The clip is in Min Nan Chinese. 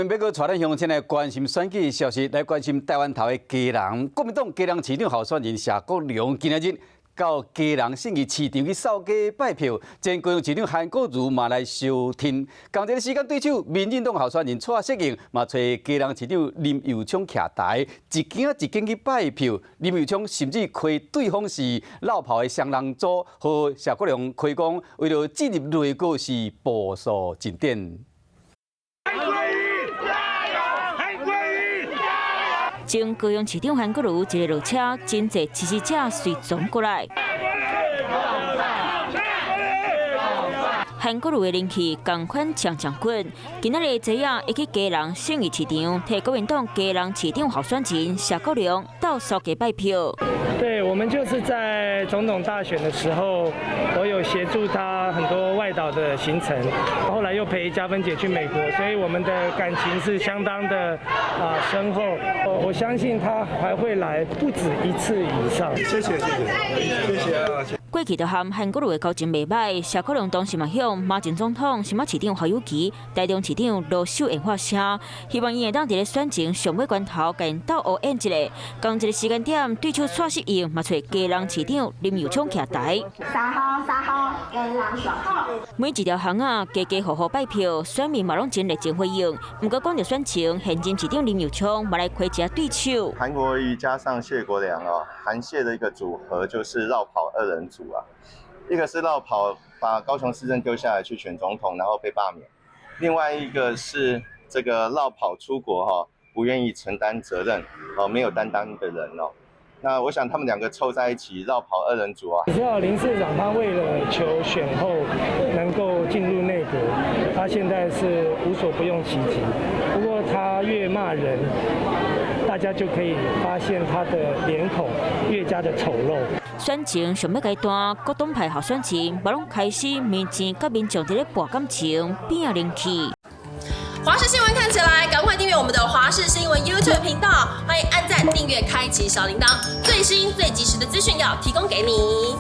聞欲閣帶咱鄉親來關心選舉消息，來關心台灣頭的基隆。國民黨基隆市長候選人謝國樑今仔日到基隆信義市場去掃街拜票，前高雄市長韓國瑜嘛來相挺。仝一个時間對手，民進黨候選人蔡適應嘛揣基隆市長林右昌徛台，一間一間去拜票。林右昌甚至開對方是落跑的雙人組，予謝國樑開講，為著進入內閣是步數進展。韓國瑜加油！韓國瑜加油！前高雄市長韓國瑜一个落車，真濟支持者隨從過來。韓國瑜的人氣仝款強強滾，今仔日早仔會去基隆信義市場，替國民黨基隆市長候選人謝國樑鬥掃街拜票。對，我們就是在總統大選的時候，我有協助他很多外島的行程，後來又陪嘉芬姐去美國，所以我們的感情是相當的啊深厚。我相信他還會來不止一次以上。謝謝謝謝謝謝啊！過去就和韓國瑜的交情袂䆀，謝國樑當時嘛向馬前總統、新北市長侯友宜、台中市長盧秀燕發聲，希望𪜶會當佇咧選情上尾關頭，共𪜶鬥烏演一下。仝一个時間點，對手蔡適應嘛揣基隆市長林右昌徛台。三號三號，基隆上好。每一條巷仔，家家戶戶拜票，選民嘛攏真熱情回應。毋過講著選情，現任市長林右昌嘛來開一下對手。韓國瑜加上謝國樑哦，韓謝的一個組合就是落跑二人組啊。一個是落跑把高雄市政丟下來去選總統，然後被罷免；另外一個是這個落跑出國哈，不願意承擔責任哦，沒有擔當的人哦。那我想他們兩個湊在一起落跑二人組啊。你知道林市長他為了求選後能夠進入內閣，他現在是無所不用其極。不過他越罵人，大家就可以發現他的臉孔越加的醜陋。選情上尾階段，各黨派候選人嘛攏開始面前佮民眾佇咧搏感情，拼人氣。華視新聞看起來，趕快訂閱我們的華視新聞 YouTube 頻道，歡迎按讚、訂閱、開啟小鈴鐺，最新最及時的資訊要提供給你。